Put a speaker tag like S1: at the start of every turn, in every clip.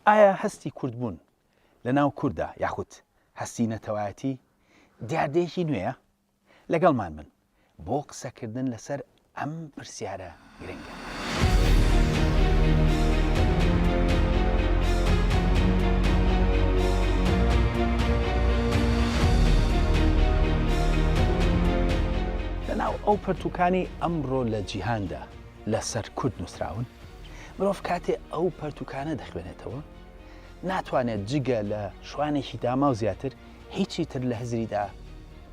S1: ئایا هەستی کوردبوون لە ناو کورددا یاخود هەستی نەتەوایەتی دیاردەیەکی نوێیە؟ لەگەڵمان بن بۆ قسەکردن لەسەر ئەم پرسیارە گرنگە. لەناو ئەو پەرتوکانەی ئەمڕۆ لە جیهاندا لەسەر کورد نووسراون، مرۆڤ کاتێ ئەو پەرتوکانە دەخوێنێتەوە ناتوانێت جگە لە شوانێکی داماو زیاتر هیچی تر لە هزریدا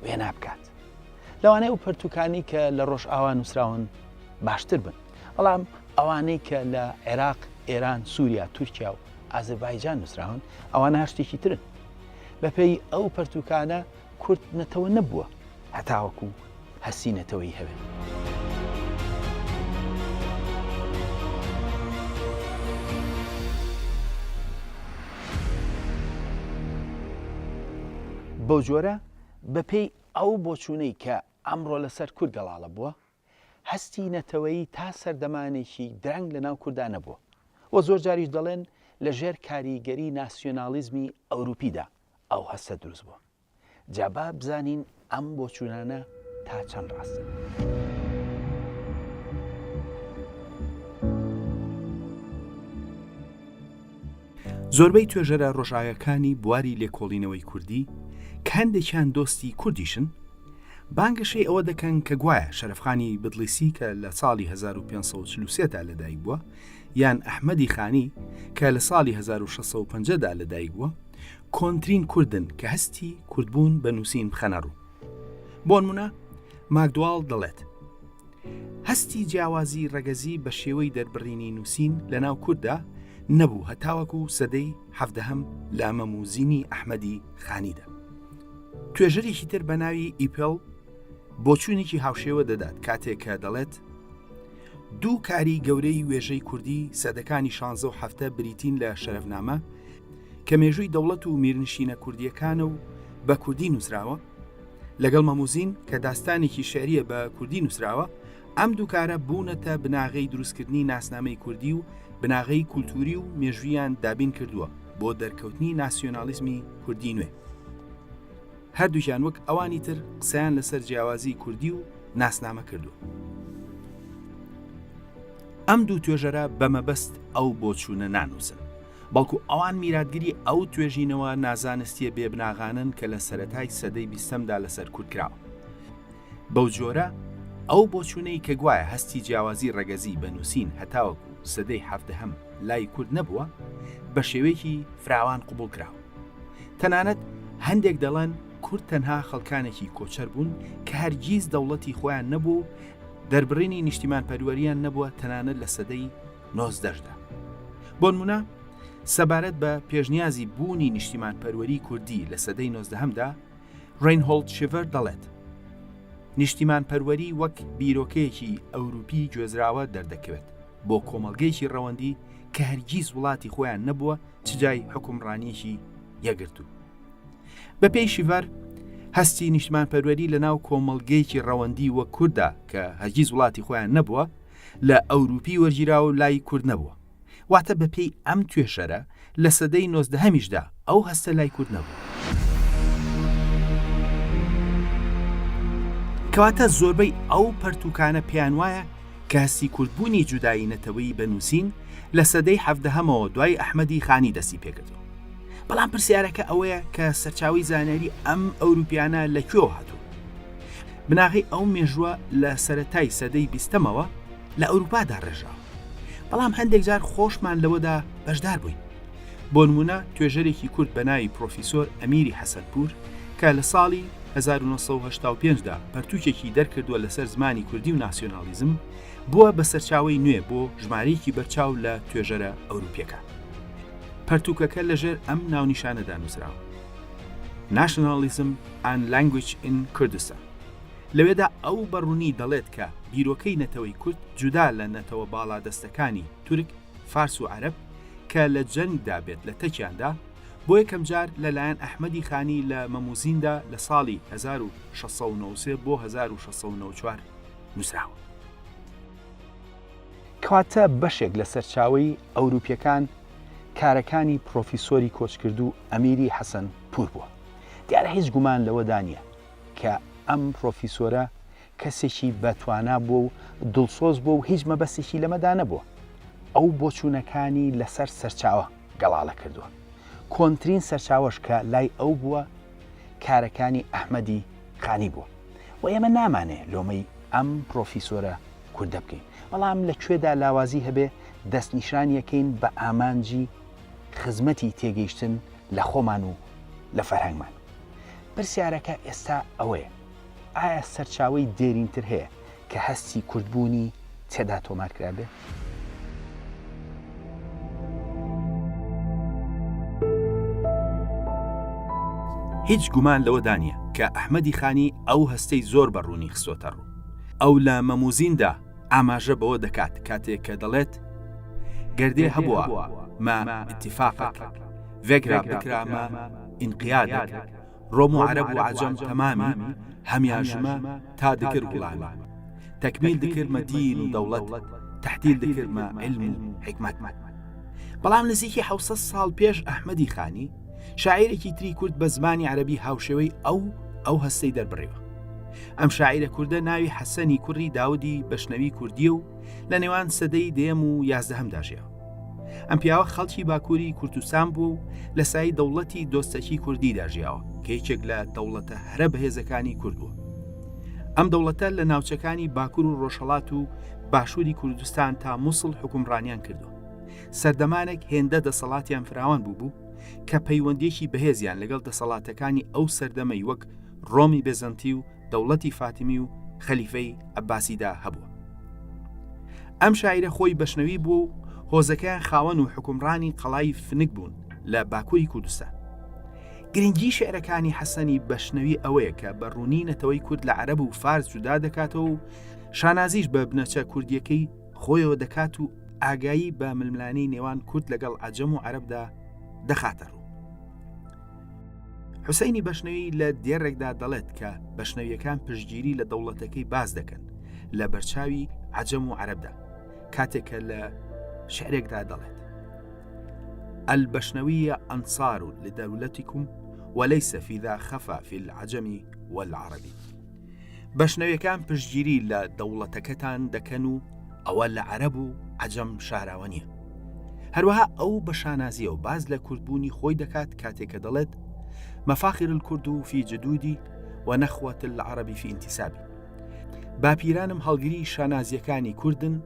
S1: وێنا بکات. لەوانەیە ئەو پەرتوکانەی کە لە ڕۆژئاوا نووسراون باشتر بن، بەڵام ئەوانەی کە لە عێراق، ئێران، سووریا، تورکیا و ئازربایجان نووسراون، ئەوانە هەر شتێکی ترن. بەپێی ئەو پەرتوکانە کورد نەتەوە نەبووە هەتاوەکو هەستی نەتەوەیی هەبێت. بەو جۆرە بەپێی ئەو بۆچوونەی کە ئەمڕۆ لەسەر کورد گەڵاڵە بووە، هەستی نەتەوەیی تا سەردەمانێکی درەنگ لەناو کوردا نەبووە و زۆر جاریش دەڵێن لەژێر کاریگەری ناسیۆناڵیزمی ئەوروپیدا ئەو هەستە دروست بووە. جا با بزانین ئەم بۆچوونانە تا چەند ڕاستن.
S2: زۆربەی توێژەرە ڕۆژئاویەکانی بواری لێکۆڵینەوەی کوردی کە هەندێکیان دۆستی کوردیشن، بانگەشەی ئەوە دەکەن کە گوایە شەرەفخانی بدلیسی کە لە ساڵی 1543 دا لەدایک بووە یان ئەحمەدی خانی کە لە ساڵی 1650 دا لەدایک بووە کۆنترین کوردن کە هەستی کوردبوون بە نووسین بخەنە ڕوو. بۆنمونە ماکدواڵ دەڵێت، هەستی جیاوازی ڕەگەزی بە شێوەی دەربڕینی نووسین لە ناو کورددا نەبوو هەتاوەکو سەدەی حەڤدەهەم لە مەم و زینی ئەحمەدی خانیدا. توێژەرێکی تر بە ناوی ئیپێڵ بۆچوونێکی هاوشێوە دەدات کاتێک کە دەڵێت، دوو کاری گەورەی وێژەی کوردی سەدەکانی شانزە و حەفتە بریتین لە شەرەفنامە کە مێژووی دەوڵەت و میرنشینە کوردییەکانە و بە کوردی نووسراوە، لەگەڵ مەموزین کە داستانێکی شعریە بە کوردی نووسراوە، ئەم دووکارە بوونەتە بناغەی دروستکردنی ناسنامەی کوردی و بناغەی کولتووری و مێژوویان دابین کردووە بۆ دەرکەوتنی ناسیۆنالیزمی کوردی نوێ. هەردووکیان وەک ئەوانی تر قسەیان لەسەر جیاوازی کوردی و ناسنامە کردووە. ئەم دوو توێژەرە بە مەبەست ئەو بۆچوونە نانووسن، بەڵکو ئەوان میراتگری ئەو توێژینەوە نازانستییە بێبناغانەن کە لە سەرەتای سەدەی بیستەمدا لەسەر کورد کراوە. بەو جۆرە ئەو بۆچوونەی کە گوایە هەستی جیاوازی ڕەگەزی بە نووسین هەتاوەکو سەدەی حەڤدەهەم لای کورد نەبووە، بە شێوەیەکی فراوان قبوڵ کراوە. تەنانەت هەندێک دەڵێن کورد تەنها خەڵکانێکی کۆچەر بوون کە هەرگیز دەوڵەتی خۆیان نەبووە و دەربڕینی نیشتیمانپەروەرییان نەبووە تەنانەت لە سەدەی نۆزدەشدا. بۆنمونە سەبارەت بە پێشنیازی بوونی نیشتیمانپەروەری کوردی لە سەدەی نۆزدەهەمدا، ڕەینهۆڵد شیڤەر دەڵێت، نیشتیمانپەروەری وەک بیرۆکەیەکی ئەوروپی گوێزراوە دەردەکەوێت بۆ کۆمەڵگەیەکی ڕەوەندی کە هەرگیز وڵاتی خۆیان نەبووە چ جای حوکمڕانییەکی یەکگرتوو. بەپێی شیڤەر، هەستی نیشتمانپەروەری لەناو کۆمەڵگەیەکی ڕەوەندی وەک کورددا کە هەرگیز وڵاتی خۆیان نەبووە، لە ئەوروپی وەرگیراوە و لای کورد نەبووە. واتە بەپێی ئەم توێژەرە لە سەدەی نۆزدەهەمیشدا ئەو هەستە لای کورد نەبووە. کەواتە زۆربەی ئەو پەرتووکانە پێیان وایە کە هەستی کوردبوونی جودایی نەتەوەیی بە نووسین لە سەدەی حەڤدەهەمەوە دوای ئەحمەدی خانی دەستی پێکردووە. بەڵام پرسیارەکە ئەوەیە کە سەرچاوەی زانیاری ئەم ئەوروپیانە لە کوێوە هاتوون؟ بناغەی ئەو مێژووە لە سەرەتای سەدەی بیستەمەوە لە ئەوروپا داڕێژراوە. بەڵام هەندێک جار خۆشمان لەوەدا بەشدار بووین. بۆ نموونە توێژەرێکی کورد بە ناوی پرۆفیسۆر ئەمیری حەسەنپوور کە لە ساڵی 1985 دا پەرتووکێکی دەرکردووە لەسەر زمانی کوردی و ناسیۆنالیزم، بووە بە سەرچاوەی نوێ بۆ ژمارەیەکی بەرچاو لە توێژەرە ئەوروپییەکان. پەرتووکەکە لەژێر ئەم ناونیشانەدا نووسراوە، Nationalism and Language in Kurdistan. لەوێدا ئەو بە ڕوونی دەڵێت کە بیرۆکەی نەتەوەی کورد جودا لە نەتەوە باڵادەستەکانی تورک، فارس و عەرەب کە لە جەنگدا بێت لە تەکیاندا، بۆ یەکەمجار لە لایەن ئەحمەدی خانی لە مەموزیندا لە ساڵی 1693 بۆ 1694 نووسراوە.
S1: کەواتە بەشێک لە سەرچاوەی ئەوروپیەکان. کارەکانی پڕۆفیسۆری کۆچکردوو ئەمیری حەسەن پوور بووە. دیارە هیچ گومان لەوەدا نییە کە ئەم پڕۆفیسۆرە کەسێکی بە توانا بووە و دڵسۆز بووە و هیچ مەبەستێکی لەمەدا نەبووە. ئەو بۆچوونەکانی لەسەر سەرچاوە گەڵاڵە کردووە. کۆنترین سەرچاوەش کە لای ئەو بووە کارەکانی ئەحمەدی خانی بووە. و ئێمە نامانێ لۆمەی ئەم پڕۆفیسۆرە کوردە بکەین، بەڵام لە کوێدا لاوازی هەبێ دەستنیشانیەکەین بە ئامانجی خزمەتی تێگەیشتن لە خۆمان و لە فەرهەنگمان. پرسیارەکە ئێستا ئەوەیە ئایا سەرچاوەی دێرینتر هەیە کە هەستی کوردبوونی تێدا تۆمار کرابێ؟
S2: هیچ گومان لەوەدا نییە کە ئەحمەدی خانی ئەو هەستەی زۆر بە ڕوونی خستۆتە ڕوو. ئەو لە مەموزیندا ئاماژە بەوە دەکات کاتێک کە دەڵێت، گەردێ هەبووە مە ئیتیفاقەک، ڤێگرا بکرا مە ئینقیادەک، ڕۆم و عەرەب و عەجەم تەمامی، هەمیا ژمە تا دکر غوڵامی. تەکمیل دکرمە دین و دەوڵەت، تەحتیل دکرمە عیلم و حیکمەت. بەڵام نزیکی حەوسەد ساڵ پێش ئەحمەدی خانی، شاعیرێکی تری کورد بە زمانی عەرەبی هاوشێوەی ئەو ئەو هەستەی دەربڕیوە. ئەم شاعیرە کوردە ناوی حەسەنی کوڕی داودی بەشنەوی کوردییە و لە نێوان سەدەی دەیەم و یازدەهەمدا ژیاوە. ئەم پیاوە خەڵکی باکووری کوردستان بووە و لە سایەی دەوڵەتی دۆستەکی کوردیدا ژیاوە کە یەکێک لە دەوڵەتە هەرە بەهێزەکانی کورد بووە. ئەم دەوڵەتە لە ناوچەکانی باکوور و ڕۆژهەڵات و باشووری کوردستان تا موسڵ حوکمڕانیان کردووە. سەردەمانێک هێندە دەسەڵاتیان فراوان بووبوو کە پەیوەندییەکی بەهێزیان لەگەڵ دەسەڵاتەکانی ئەو سەردەمەی وەک ڕۆمی بێزەنتی و دەوڵەتی فاتیمی و خەلیفەی عەباسیدا هەبووە. ئەم شاعیرە خۆی بەشنەوی بووە و هۆزەکەیان خاوەن و حوکمڕانی قەڵای فنک بوون لە باکووری کوردستان. گرنگی شیعرەکانی حەسەنی بەشنەوی ئەوەیە کە بە ڕوونی نەتەوەی کورد لە عەرەب و فارس جودا دەکاتەوە و شانازیش بە بنەچە کوردییەکەی خۆیەوە دەکات و ئاگایی بە ململانێی نێوان کورد لەگەڵ عەجەم و عەرەبدا دەخاتە ڕوو. حوسەینی بەشنەوی لە دێڕێکدا دەڵێت کە بەشنەویەکان پشتگیری لە دەوڵەتەکەی باز دەکەن لە بەرچاوی عەجەم و عەرەبدا کاتێک کە لە شعرێکدا دەڵێت البشنوية أنصار لدولتكم وليس في ذا خفا في العجم والعرب بەشنەویەکان پشتگیری لە دەوڵەتەکەتان دەکەن و ئەوە لە عەرەب و عەجەم شاراوە نییە. هەروەها ئەو بە شانازیەوە باس لە کوردبوونی خۆی دەکات کاتێک کە دەڵێت، مفاخر الکرد فی جدودی و نخوة العرب فی انتسابی. باپیرانم هەڵگری شانازیەکانی کوردن،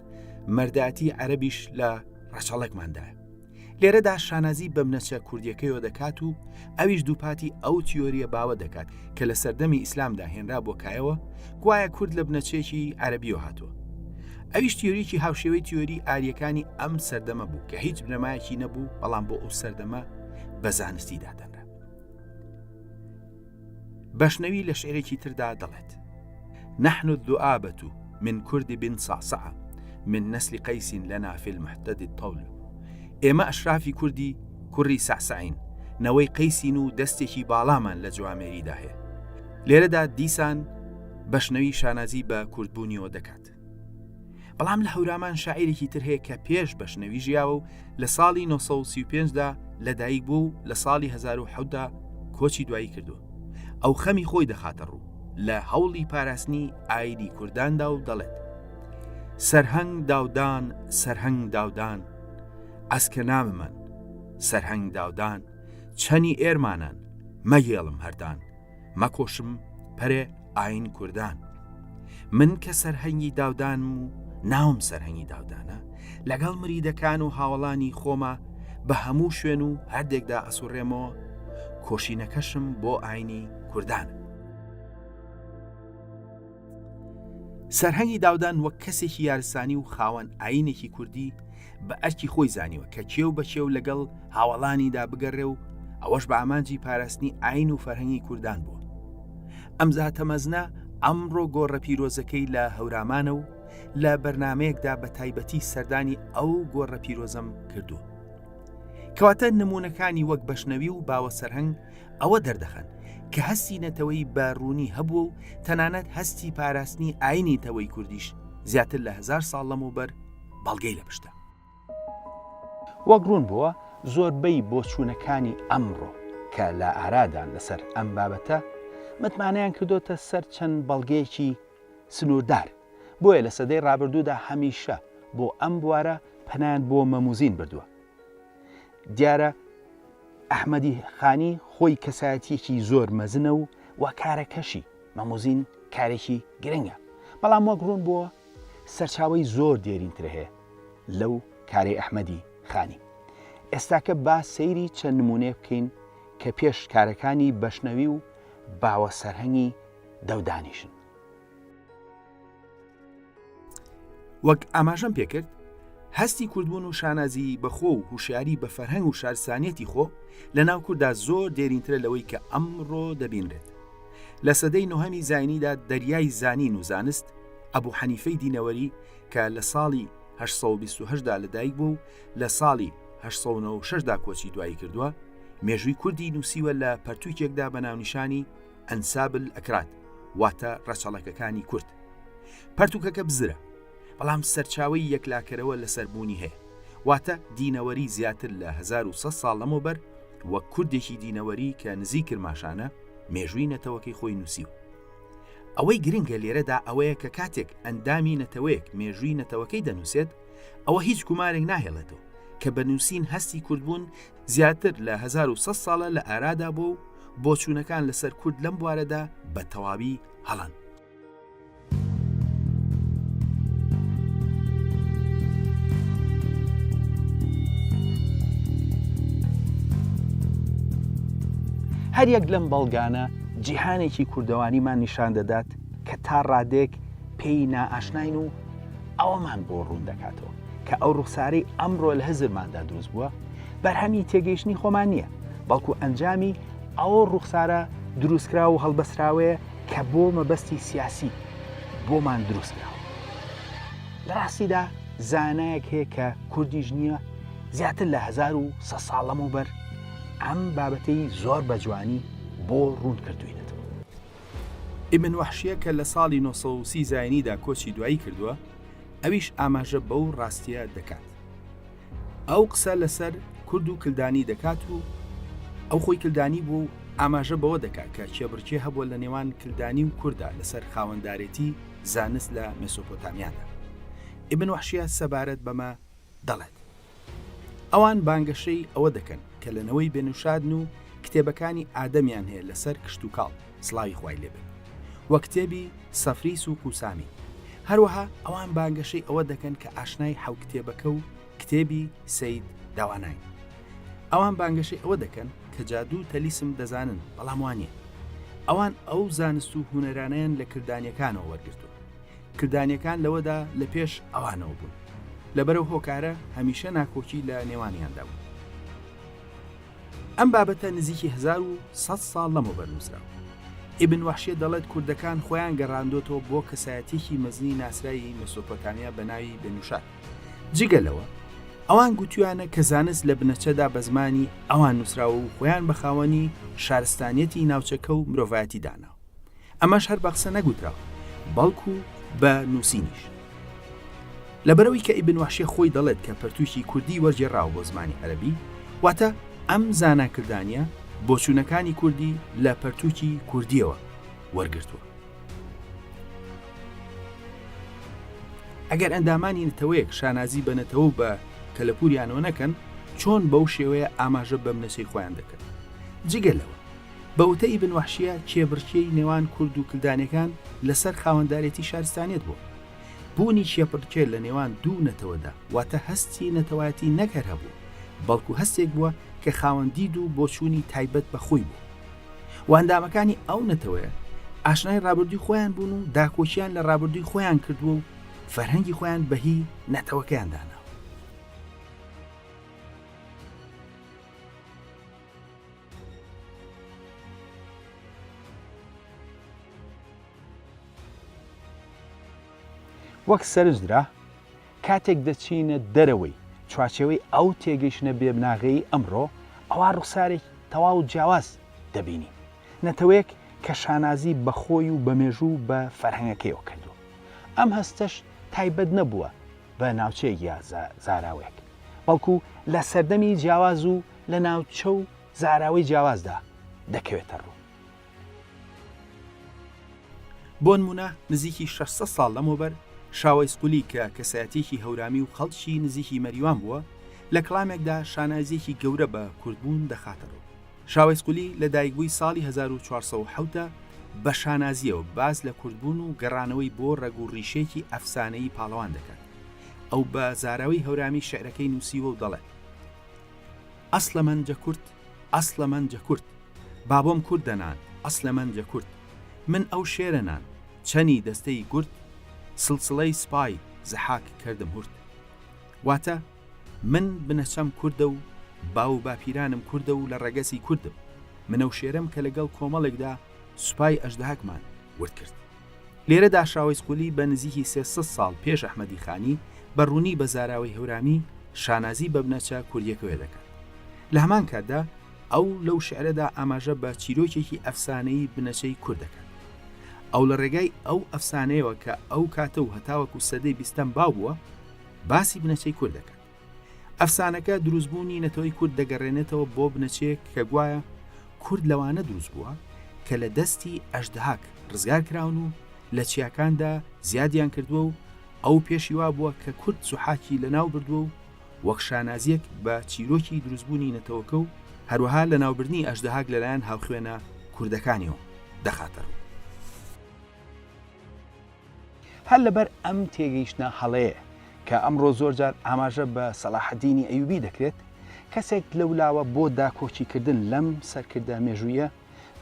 S2: مەردایەتی عەرەبیش لە ڕەچەڵەکماندایە. لێرەدا شانازی بە بنەچە کوردیەکەیەوە دەکات و ئەویش دووپاتی ئەو تیۆریە باوە دەکات کە لە سەردەمی ئیسلامدا هێنرابووە کایەوە گوایە کورد لە بنەچەیەکی عەرەبیەوە هاتووە. ئەویش تیۆریەکی هاوشێوەی تیۆری ئاریەکانی ئەم سەردەمە بوو کە هیچ بنەمایەکی نەبوو بەڵام بۆ ئەو سەردەمە بە زانستی دادەنرا. بەشنەوی لە شعرێکی تردا دەڵێت، نحن الذؤابة من کرد بن صعصعە من نسل قیس لنا فی المحتد الطول ئێمە ئەشرافی کوردی کوڕی سەعسەعین، نەوەی قەیسین و دەستێکی باڵامان لە جوامێریدا هەیە. لێرەدا دیسان بەشنەوی شانازی بە کوردبوونیەوە دەکات. بەڵام لە هەورامان شاعیرێکی تر هەیە کە پێش بەشنەوی ژیاوە و لە ساڵی 935 دا لەدایک بووە و لە ساڵی 1007 دا کۆچی دوایی کردووە. ئەو خەمی خۆی دەخاتە ڕوو لە هەوڵی پاراستنی ئایینی کورداندا و دەڵێت، سەرهەنگ داودان سەرهەنگ داودان ئەسکە ناممەن سەرهەنگ داودان چەنی ئێرمانان مەگێڵم هەردان مەکۆشم پەرێ ئاین کوردان من کە سەرهەنگی داودانم و ناوم سەرهەنگی داودانە لەگەڵ مریدەکان و هاوەڵانی خۆما بە هەموو شوێن و هەردێکدا ئەسوڕێمەوە کۆشینەکەشم بۆ ئاینی کوردانە. سەرهەنگی داودان وەک کەسێکی یارسانی و خاوەن ئایینێکی کوردی بە ئەرکی خۆی زانیوە کە کێو بە کێو لەگەڵ هاوەڵانیدا بگەڕێ و ئەوەش بە ئامانجی پاراستنی ئایین و فەرهەنگی کوردان بووە. ئەم زاتە مەزنە ئەمڕۆ گۆڕە پیرۆزەکەی لە هەورامانە و لە بەرنامەیەکدا بە تایبەتی سەردانی ئەو گۆڕە پیرۆزەم کردووە. کەواتە نموونەکانی وەک بەشنەوی و باوە سەرهەنگ ئەوە دەردەخەن کە هەستی نەتەوەیی بە ڕوونی هەبووە و تەنانەت هەستی پاراستنی ئایینی نەتەوەی کوردیش زیاتر لە هەزار ساڵ لەمەوبەر بەڵگەی لە پشتە.
S1: وەک ڕوون بووە. زۆربەی بۆچوونەکانی ئەمڕۆ کە لە ئارادان لەسەر ئەم بابەتە، متمانەیان کردۆتە سەر چەند بەڵگەیەکی سنووردار، بۆیە لە سەدەی ڕابردوودا هەمیشە بۆ ئەم بوارە پەنایان بۆ مەموزین بردووە. دیارە ئەحمەدی خانی خۆی کەسایەتییەکی زۆر مەزنە و و کارەکەشی، مەموزین، کارێکی گرنگە، بەڵام وەک ڕوون بووە سەرچاوەی زۆر دێرینتر هەیە لەو کارەی ئەحمەدی خانی. ئێستاکە با سەیری چەند نموونەیەک بکەین کە پێش کارەکانی بەشنەوی و باوە سەرهەنگی دەودانیشن.
S2: وەک ئاماژەم پێکرد هەستی کوردبوون و شانازی بەخۆ و هوشیاری بە فەرهەنگ و شارستانیەتی خۆ لە ناو کووردا زۆر دێرینترە لەوەی کە ئەمڕۆ دەبینرێت لە سەدەی نۆهەمی زینیدا دەریای زانین و زانست ئەبوو حەنیفەی دینەوەری کە لە ساڵی 1928 دا لەدایک بوو و لە ساڵی 1996 دا کۆچی دوایی کردووە مێژووی کوردی نووسیوە لە پەرتوکێکدا بە ناونیشانی ئەنساب الاکراد واتە ڕەچەڵەکەکانی کورد. پەرتوکەکە بزرە، بەڵام سەرچاوەی یەکلاکەرەوە لەسەر بوونی هەیە، واتە دینەوەری زیاتر لە 1100 ساڵ لەمەوبەر وەک کوردێکی دینەوەری کە نزیک کرماشانە مێژووی نەتەوەکەی خۆی نووسیوە. ئەوەی گرنگە لێرەدا ئەوەیە کە کاتێک ئەندامی نەتەوەیەک مێژووی نەتەوەکەی دەنووسێت، ئەوە هیچ گومانێک ناهێڵێتەوە کە بە نووسین هەستی کوردبوون زیاتر لە 1100 ساڵە لە ئارادا بووە و بۆچوونەکان لەسەر کورد لەم بوارەدا بە تەواوی هەڵەن.
S1: هەر یەک لەم بەڵگانە جیهانێکی کوردەوانیمان نیشان دەدات کە تا ڕادێک پێی نائاشناین و ئەوەمان بۆ ڕوون دەکاتەوە کە ئەو ڕوخسارەی ئەمڕۆ لە هزرماندا دروست بووە بەرهەمی تێگەیشتنی خۆمان نییە، بەڵکو ئەنجامی ئەو ڕوخسارە دروستکراو و هەڵبەستراوەیە کە بۆ مەبەستی سیاسی بۆمان دروستکراوە. لە ڕاستیدا زانایەک هەیە کە کوردیش نییە زیاتر لە 1100 ساڵ لەمەوبەر ئەم بابەتەی زۆر بە جوانی بۆ ڕوون کردووینەتەوە.
S2: ئیبن وەحشیە کە لە ساڵی 930 زاینیدا کۆچی دوایی کردووە، ئەویش ئاماژە بەو ڕاستییە دەکات. ئەو قسە لەسەر کورد و کلدانی دەکات و ئەو خۆی کلدانی بوو و ئاماژە بەوە دەکات کە کێبڕکێ هەبووە لە نێوان کلدانی و کوردا لەسەر خاوەندارێتی زانست لە مێسۆپۆتامیادا. ئیبن وەحشیە سەبارەت بەمە دەڵێت. ئەوان بانگەشەی ئەوە دەکەن کە لە نەوەی بێنوشادن و کتێبەکانی ئادەمیان هەیە لەسەر کشتوکاڵ، سڵاوی خوای لێ بێت، و کتێبی سەفریس و قوسامی. هەروەها ئەوان بانگەشەی ئەوە دەکەن کە ئاشنای حەو کتێبەکە و کتێبی سەید داواناین. ئەوان بانگەشەی ئەوە دەکەن کە جادوو و تەلیسم دەزانن، بەڵام وا نییە. ئەوان ئەو زانست و هونەرانەیان لە کلدانییەکانەوە وەرگرتووە. کلدانییەکان لەوەدا لە پێش ئەوانەوە بوون. لەبەر ئەو هۆکارە هەمیشە ناکۆکی لە نێوانیاندا بوو. ئەم بابەتە نزیکی 1100 ساڵ لەمەوبەر نووسراوە. ئیبن وەحشیە دەڵێت کوردەکان خۆیان گەڕاندۆتەوە بۆ کەسایەتیەکی مەزنی ناسراوی مێسۆپۆتامیا بە ناوی بنوشاد. جگە لەوە ئەوان گوتویانە کە زانست لە بنەچەدا بە زمانی ئەوان نووسراوە و خۆیان بە خاوەنی شارستانیەتی ناوچەکە و مرۆڤایەتی داناوە. ئەمەش هەر بە قسە نەگوتراوە بەڵکو بە نووسینیش. لەبەرئەوەی کە ئیبن وەحشیە خۆی دەڵێت کە پەرتووکی کوردی وەرگێڕاوە بۆ زمانی عەرەبی، واتە ئەم زانا کلدانیە بۆچوونەکانی کوردی لە پەرتووکی کوردیەوە وەرگرتووە. ئەگەر ئەندامانی نەتەوەیەک شانازی بە نەتەوە و بە کەلەپووریانەوە نەکەن، چۆن بەو شێوەیە ئاماژە بە بنەچەی خۆیان دەکەن؟ جگە لەوە، بە وتەی ئیبن وەحشیە کێبڕکێی نێوان کورد و کلدانیەکان لەسەر خاوەندارێتی شارستانیەت بووە. بوونی کێبڕکێ لە نێوان دوو نەتەوەدا واتە هەستی نەتەوایەتی نەک هەر هەبووە، بەڵکو هەستێک بووە کە خاوەن دید و بۆچوونی تایبەت بە خۆی بووە و ئەندامەکانی ئەو نەتەوەیە ئاشنای ڕابردووی خۆیان بوون و داکۆکیان لە ڕابردووی خۆیان کردووە و فەرهەنگی خۆیان بە هی نەتەوەکەیان داناوە.
S1: وەک سەرنج درا، کاتێک دەچینە دەرەوەی چوارچێوەی ئەو تێگەیشتنە بێبناغەیەی ئەمڕۆ، ئەوا ڕوخسارێکی تەواو جیاواز دەبینین. نەتەوەیەک کە شانازی بە خۆی و بە مێژوو و بە فەرهەنگەکەیەوە کردووە. ئەم هەستەش تایبەت نەبووە بە ناوچەیەک یا زاراوەیەک. بەڵکو لە سەردەمی جیاواز و لە ناوچە و زاراوەی جیاوازدا دەکەوێتە ڕوو.
S2: بۆنمونە نزیکی 600 ساڵ لەمەوبەر شاوەیس قولی کە کەسایەتیەکی هەورامی و خەڵکی نزیکی مەریوان بووە لە کڵامێکدا شانازیەکی گەورە بە کوردبوون دەخاتە ڕوو. شاوەیس قولی لە دایکبووی ساڵی 1407 ە بە شانازیەوە باس لە کوردبوون و گەڕانەوەی بۆ ڕەگ و ڕیشەیەکی ئەفسانەیی پاڵەوان دەکات. ئەو بە زاراوەی هەورامی شیعرەکەی نووسیوە و دەڵێت. ئەسڵە مەنجە کورد، ئەسڵە مەنجە کورد، بابۆم کوردە نان، ئەسلە مەنجە کورد، من ئەو شێرە نان، چەنی دەستەی گورد، سڵسڵەی سپای زەحاک کردم هورد. واتە، من بنەچەم کوردە و باو و باپیرانم کوردە و لە ڕەگەزی کوردم، من ئەو شێرەم کە لەگەڵ کۆمەڵێکدا سوپای ئەژدهاکمان ورد کرد. لێرەدا شاوەیس قولی بە نزیکی 300 ساڵ پێش ئەحمەدی خانی بە ڕوونی بە زاراوەی هەورامی شانازی بە بنەچە کوردیەکەوە دەکات. لە هەمان کاتدا ئەو لەو شیعرەدا ئاماژە بە چیرۆکێکی ئەفسانەیی بنەچەی کورد دەکات. ئەو لە ڕێگای ئەو ئەفسانەیەوە کە ئەو کاتە و هەتاوەکو سەدەی بیستەم باو بووە، باسی بنەچەی کورد دەکات. ئەفسانەکە دروستبوونی نەتەوەی کورد دەگەڕێنێتەوە بۆ بنەچەیەک کە گوایە کورد لەوانە دروست بووە کە لە دەستی ئەژدهاک ڕزگار کراون و لە چیاکاندا زیادیان کردووە و ئەو پێشی وابووە کە کورد زوحاکی لەناو بردووە و وەک شانازییەک بە چیرۆکی دروستبوونی نەتەوەکە و هەروەها لەناوبردنی ئەژدهاک لەلایەن هاوخوێنە کوردەکانیەوە دەخاتە ڕوو.
S1: هەر لەبەر ئەم تێگەیشتنە هەڵەیە کە ئەمڕۆ زۆرجار ئاماژە بە سەلاحەدینی ئەیوبی دەکرێت، کەسێک لەولاوە بۆ داکۆکیکردن لەم سەرکردە مێژوویە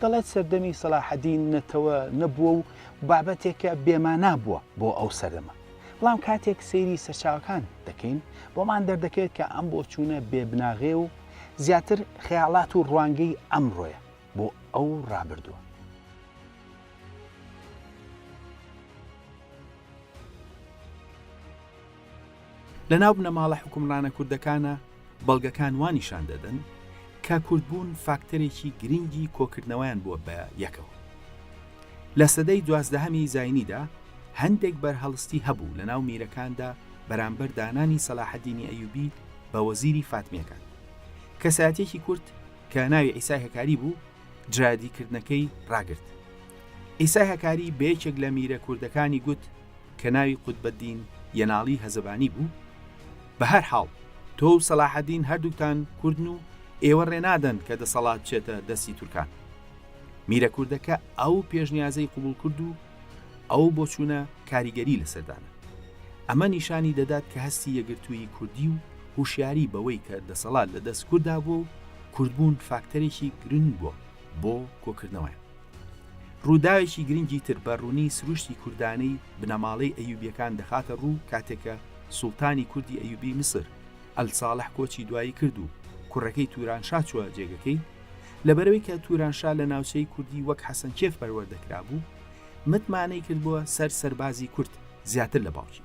S1: دەڵێت سەردەمی سەلاحەدین نەتەوە نەبووە و بابەتێکە بێمانا بووە بۆ ئەو سەردەمە. بەڵام کاتێک سەیری سەرچاوەکان دەکەین بۆمان دەردەکەوێت کە ئەم بۆچوونە بێ بناغەیە و زیاتر خەیاڵات و ڕوانگەی ئەمڕۆیە بۆ ئەو ڕابردووە.
S2: لە ناو بنەماڵە حوکمڕانە کوردەکانە بەڵگەکان وا نیشان دەدەن کە کوردبوون فاکتەرێکی گرنگی کۆکردنەوەیان بووە بە یەکەوە. لە سەدەی دوازدەهەمی زاینیدا هەندێک بەرهەڵستی هەبوو لە ناو میرەکاندا بەرامبەر دانانی سەلاحەدینی ئەیوبی بە وەزیری فاتمیەکان. کەسایەتیەکی کورد کە ناوی عیسای هەکاری بوو دژایەتیکردنەکەی ڕاگرت. عیسای هەکاری بە یەکێک لە میرە کوردەکانی گوت کە ناوی قوتبەدین یەناڵی هەزەبانی بوو، بە هەر حاڵ تۆ و سەلاحەدین هەردووکتان کوردن و ئێوە ڕێ نادەن کە دەسەڵات بچێتە دەستی تورکان. میرە کوردەکە ئەو پێشنیازەی قبوڵ کرد و ئەو بۆچوونە کاریگەری لەسەر دانا. ئەمە نیشانی دەدات کە هەستی یەکگرتوویی کوردی و هوشیاری بەوەی کە دەسەڵات لە دەست کورددا بووە و کوردبوون فاکتەرێکی گرنگ بووە بۆ کۆکردنەوەیان. ڕووداوێکی گرنگی تر بە ڕوونی سروشتی کوردانەی بنەماڵەی ئەیوبیەکان دەخاتە ڕوو کاتێک کە سوڵتانی کوردی ئەیوبی میسر ئەلساڵح کۆچی دوایی کرد و کوڕەکەی تورانشا چووە جێگەکەی، لەبەرئەوەی کە تورانشا لە ناوچەی کوردی وەک حەسەنکێف پەروەردە کرابوو، متمانەی کردبووە سەر سەربازی کورد زیاتر لە باوکی.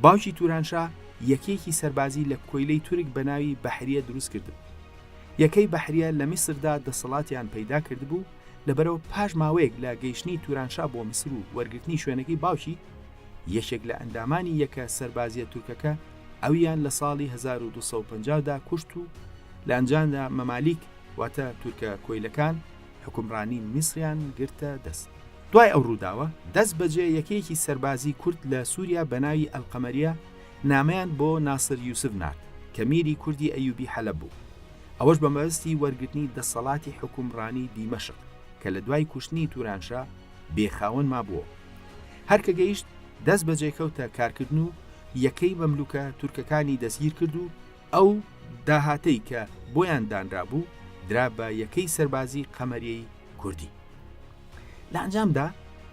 S2: باوکی تورانشا یەکەیەکی سەربازی لە کۆیلەی تورک بە ناوی بەحریە دروست کردبوو. یەکەی بەحریە لە میسردا دەسەڵاتیان پەیدا کردبوو، لەبەرئەوە پاش ماوەیەک لە گەیشتنی تورانشا بۆ میسر و وەرگرتنی شوێنەکەی باوکی، یەکێک لە ئەندامانی یەکە سەربازیە تورکەکە ئەویان لە ساڵی 1250 دا کوشت و لە ئەنجامدا مەمالیک واتە تورکە کۆیلەکان حوکمڕانی میسریان گرتە دەست. دوای ئەو ڕووداوە دەست بەجێ یەکەیەکی سەربازی کورد لە سوریا بە ناوی ئەلقەمەریە نامەیان بۆ ناسر یوسف نارد کە میری کوردی ئەیوبی حەلەب بوو ئەوەش بە مەبەستی وەرگرتنی دەسەڵاتی حوکمڕانی دیمەشق کە لە دوای کوشتنی تورانشا بێ خاوەن مابووەوە. هەر کە گەیشت دەست بەجێ کەوتە کارکردن و یەکەی مەملوکە تورکەکانی دەستگیر کرد و ئەو داهاتەی کە بۆیان دانرابوو درا بە یەکەی سەربازی قەمەریەی کوردی. لە ئەنجامدا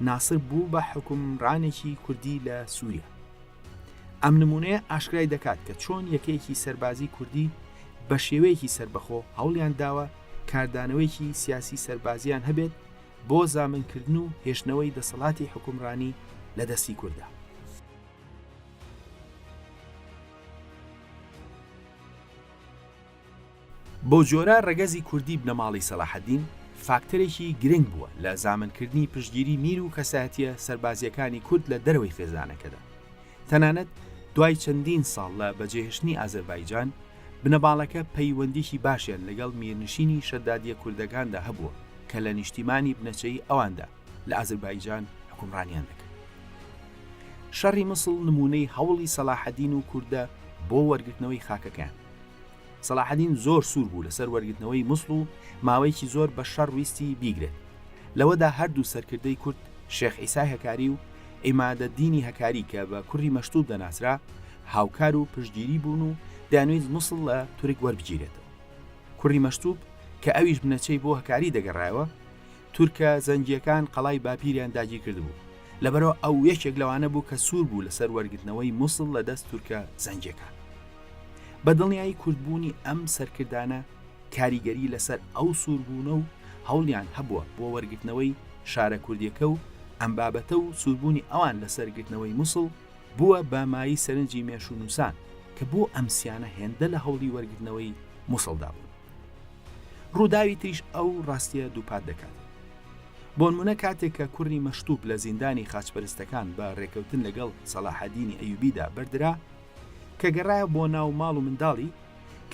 S2: ناسر بوو بە حوکمڕانێکی کوردی لە سووریا. ئەم نموونەیە ئاشکرای دەکات کە چۆن یەکەیەکی سەربازی کوردی بە شێوەیەکی سەربەخۆ هەوڵیان داوە کاردانەوەیەکی سیاسی سەربازیان هەبێت بۆ زامنکردن و هێشتنەوەی دەسەڵاتی حوکمڕانی لە دەستی کورددا. بەو جۆرە ڕەگەزی کوردی بنەماڵەی سەلاحەدین فاکتەرێکی گرنگ بووە لە زامنکردنی پشتگیری میر و کەسایەتییە سەربازییەکانی کورد لە دەرەوەی خێزانەکەدا. تەنانەت دوای چەندین ساڵ لە بەجێهێشتنی ئازەربایجان، بنەماڵەکە پەیوەندیی باشیان لەگەڵ میرنشینی شەدادییە کوردەکاندا هەبووە کە لە نیشتیمانی بنەچەیی ئەواندا لە ئازەربایجان حوکمڕانیان دەکرد. شەڕی موسڵ نموونەی هەوڵی سەلاحەدین و کوردە بۆ وەرگرتنەوەی خاکەکەیان. سەلاحەدین زۆر سوور بوو لەسەر وەرگرتنەوەی موسڵ و ماوەیەکی زۆر بە شەڕ ویستی بیگرێت. لەوەدا هەردوو سەرکردەی کورد شێخ عیسای هەکاری و عیمادەدینی هەکاری کە بە کوڕی مەشتوب دەناسرا هاوکار و پشتگیری بوون و دەیانویست موسڵ لە تورک وەربگیرێتەوە. کوڕی مەشتوب کە ئەویش بنەچەی بۆ هەکاری دەگەڕایەوە، تورکە زەنگییەکان قەڵای باپیریان داگیرکردبوو، لەبەرئەوە ئەو یەکێک لەوانە بوو کە سوور بوو لەسەر وەرگرتنەوەی موسڵ لە دەست تورکە زەنگییەکان. بە دڵنیایی کوردبوونی ئەم سەرکردانە کاریگەری لەسەر ئەو سووربوونە و هەوڵیان هەبووە بۆ وەرگرتنەوەی شارە کوردیەکە و ئەم بابەتە و سووربوونی ئەوان لەسەر گرتنەوەی موسڵ بووە بە مایەی سەرنجی مێژوونووسان کە بۆ ئەم سیانە هێندە لە هەوڵی وەرگرتنەوەی موسڵدا بوون. ڕووداوی تریش ئەو ڕاستیە دووپات دەکاتەوە. بۆنمونە کاتێک کە کوڕی مەشتوب لە زیندانی خاچپەرستەکان بە ڕێکەوتن لەگەڵ سەلاحەدینی ئەیوبیدا بەردرا، کە گەڕایەوە بۆ ناو ماڵ و منداڵی،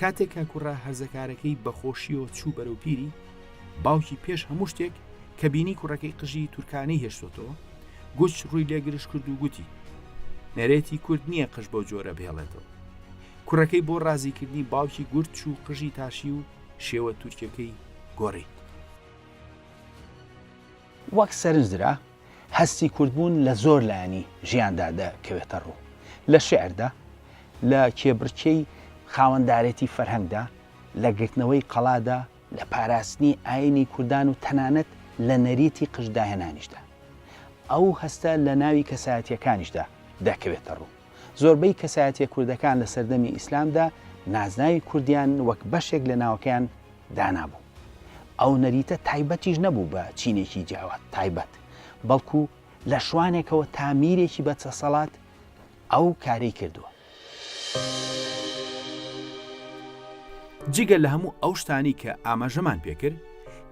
S2: کاتێک کە کوڕە هەرزەکارەکەی بە خۆشییەوە چوو بەرەو پیری، باوکی پێش هەموو شتێک کە بینی کوڕەکەی قژی تورکانەی هێشتۆتەوە، گوچ ڕووی لێ گرژ کرد و گوتی، نەرێتی کورد نییە قژ بەو جۆرە بهێڵێتەوە. کوڕەکەی بۆ ڕازیکردنی باوکی گورد چوو قژی تاشی و شێوە تورکیەکەی گۆڕی.
S1: وەک سەرنج درا، هەستی کوردبوون لە زۆر لایەنی ژیاندا دەکەوێتە ڕوو. لە شیعردا، لە کێبڕکێی خاوەندارێتی فەرهەنگدا، لە گرتنەوەی قەڵادا، لە پاراستنی ئایینی کوردان و تەنانەت لە نەریتی قژداهێنانیشدا. ئەو هەستە لە ناوی کەسایەتییەکانیشدا دەکەوێتە ڕوو. زۆربەی کەسایەتییە کوردەکان لە سەردەمی ئیسلامدا نازناوی کوردیان وەک بەشێک لە ناوەکەیان دانابوو. ئەو نەریتە تایبەتیش نەبوو بە چینێکی جیاواز تایبەت، بەڵکو لە شوانێکەوە تا میرێکی بەدسەسەڵات ئەو کارەی کردووە.
S2: جگە لە هەموو ئەو شتانەی کە ئاماژەمان پێکرد،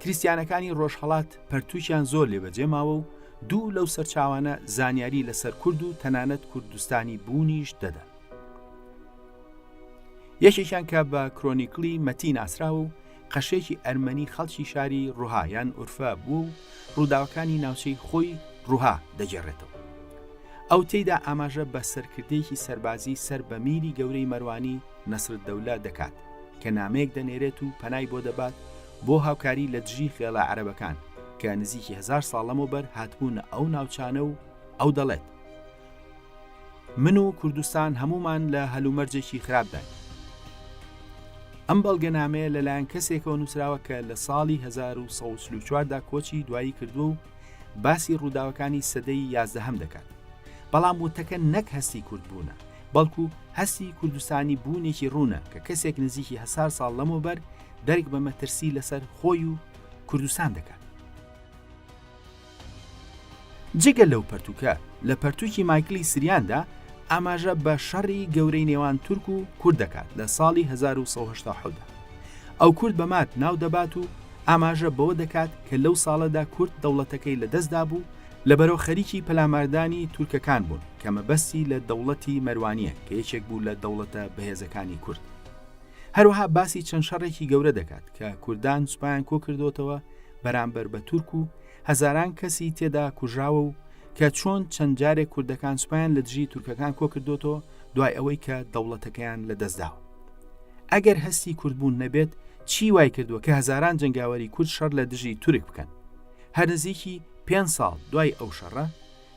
S2: کریستیانەکانی ڕۆژهەڵات پەرتووکیان زۆر لێ بەجێ ماوە و دوو لەو سەرچاوانە زانیاری لەسەر کورد و تەنانەت کوردستانی بوونیش دەدەن. یەکێکیان کە بە کرۆنیکڵی مەتی ناسراوە و قەشێکی ئەرمەنی خەڵکی شاری ڕوها یان ئورفە بووە و ڕووداوەکانی ناوچەی خۆی ڕوها دەگێڕێتەوە. ئەو تێیدا ئاماژە بە سەرکردەیەکی سەربازی سەر بە میری گەورەی مەروانی نەسرالدەولە دەکات کە نامەیەک دەنێرێت و پەنای بۆ دەبات بۆ هاوکاری لە دژی خێڵە عەرەبەکان کە نزیکی هەزار ساڵ لەمەوبەر هاتبوونە ئەو ناوچانە و ئەو دەڵێت من و کوردستان هەموومان لە هەلومەرجێکی خراپداین. ئەم بەڵگەنامەیە لەلایەن کەسێکەوە نووسراوە کە لە ساڵی 1944 دا کۆچی دوایی کردووە و باسی ڕووداوەکانی سەدەی یازدەهەم دەکات. بەڵام وتەکە نەک هەستی کوردبوونە، بەڵکو هەستی کوردستانی بوونێکی ڕوونە کە کەسێک نزیکی هەسار ساڵ لەمەوبەر دەرک بە مەترسی لەسەر خۆی و کوردستان دەکات. جگە لەو پەرتووکە، لە پەرتووکی مایکلی سریاندا ئاماژە بە شەڕی گەورەی نێوان تورک و کورد دەکات لە ساڵی 1970 دا. ئەو کورد بە ماد ناو دەبات و ئاماژە بەوە دەکات کە لەو ساڵەدا کورد دەوڵەتەکەی لە دەست دابوو، لەبەرەو خەریکی پەلاماردانی تورکەکان بوون کە مەبەستی لە دەوڵەتی مەروانییە کە یەکێک بوو لە دەوڵەتە بەهێزەکانی کورد. هەروەها باسی چەند شەڕێکی گەورە دەکات کە کوردان سوپایان کۆکردۆتەوە بەرامبەر بە تورک و هەزاران کەسی تێدا کوژراوە و کە چۆن چەند جارێک کوردەکان سوپایان لە دژی تورکەکان کۆکردۆتەوە دوای ئەوەی کە دەوڵەتەکەیان لەدەستداوە. ئەگەر هەستی کوردبوون نەبێت چی وای کردووە کە هەزاران جەنگاوەری کورد شەڕ لە دژی تورک بکەن؟ هەر نزیکی پێنج ساڵ دوای ئەو شەڕە،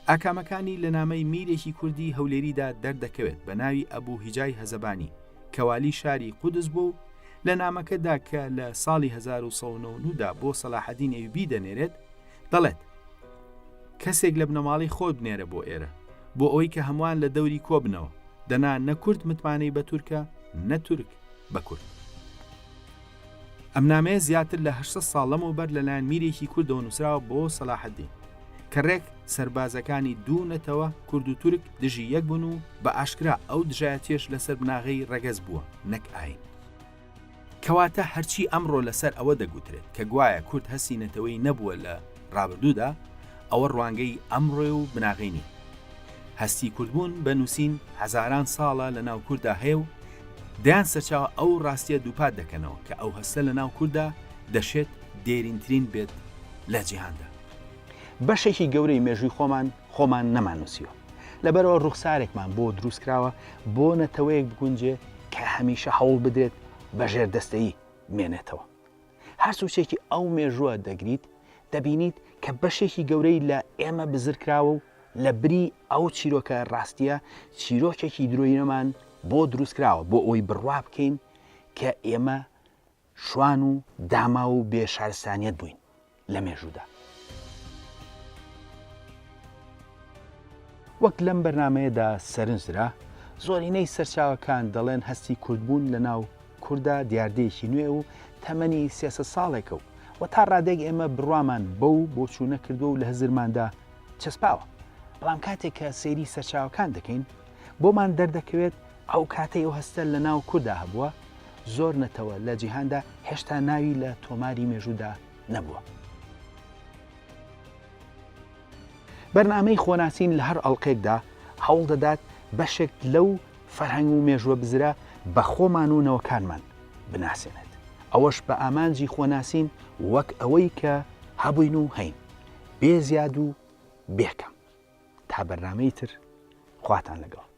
S2: ئاکامەکانی لە نامەی میرێکی کوردی هەولێریدا دەردەکەوێت بە ناوی ئەبوو هیجای هەزەبانی کە والی شاری قودس بووە و لە نامەکەدا کە لە ساڵی 1990 دا بۆ سەلاحەدین ئەیوبی دەنێرێت دەڵێت کەسێک لە بنەماڵەی خۆت بنێرە بۆ ئێرە بۆ ئەوەی کە هەمووان لە دەوری کۆبنەوە دەنا نە کورد متمانەی بە تورکە نە تورک بە کورد. ئەم نامەیە زیاتر لە 800 ساڵ لەمەوبەر لەلایەن میرێکی کوردەوە نووسراوە بۆ سەلاحەدین کە ڕێک سەربازەکانی دوو نەتەوە کورد و تورک دژی یەک بوون و بە ئاشکرا ئەو دژایەتیەش لەسەر بناغەی ڕەگەز بووە نەک ئایین. کەواتە هەرچی ئەمڕۆ لەسەر ئەوە دەگوترێت کە گوایە کورد هەستی نەتەوەیی نەبووە لە ڕابردوودا، ئەوە ڕوانگەی ئەمڕۆیە و بناغەی نییە. هەستی کوردبوون بە نووسین هەزاران ساڵە لە ناو کورددا هەیە و دەیان سەرچاوە ئەو ڕاستییە دووپات دەکەنەوە کە ئەو هەستە لە ناو کورددا دەشێت دێرینترین بێت لە جیهاندا.
S1: بەشێکی گەورەی مێژووی خۆمان خۆمان نەماننووسیوە. لەبەرئەوە ڕووخسارێکمان بۆ دروست کراوە بۆ نەتەوەیەک بگونجێ کە هەمیشە هەوڵ بدرێت بە ژێردەستەیی بمێنێتەوە. هەر سوچێکی ئەو مێژووە دەگریت دەبینیت کە بەشێکی گەورەی لە ئێمە بزر کراوە و لە بری ئەو چیرۆکە ڕاستیە چیرۆکێکی درۆینەمان بۆ دروست کراوە بۆ ئەوەی بڕوا بکەین کە ئێمە شوان و داماو و بێ شارستانیەت بووین لە مێژوودا. وەک لەم بەرنامەیەدا سەرنج درا، زۆرینەی سەرچاوەکان دەڵێن هەستی کوردبوون لە ناو کوردا دیاردەیەکی نوێ و تەمەنی 300 ساڵێکە و و تا ڕادەیەک ئێمە بڕوامان بەو بۆچوونە کردووە و لە هزرماندا چەسپاوە. بەڵام کاتێک کە سەیری سەرچاوەکان دەکەین، بۆمان دەردەکەوێت ئەو کاتەی ئەو هەستە لە ناو کوردا هەبووە، زۆر نەتەوە لە جیهاندا هێشتا ناوی لە تۆماری مێژوودا نەبووە. بەرنامەی خۆناسین لە هەر ئەڵقەیەکدا هەوڵ دەدات بەشێک لەو فەرهەنگ و مێژووە بزرە بە خۆمان و نەوەکانمان بناسێنێت، ئەوەش بە ئامانجی خۆناسین وەک ئەوەی کە هەبووین و هەین، بێ زیاد و بێ کەم. تا بەرنامەی تر خواتان لەگەڵ.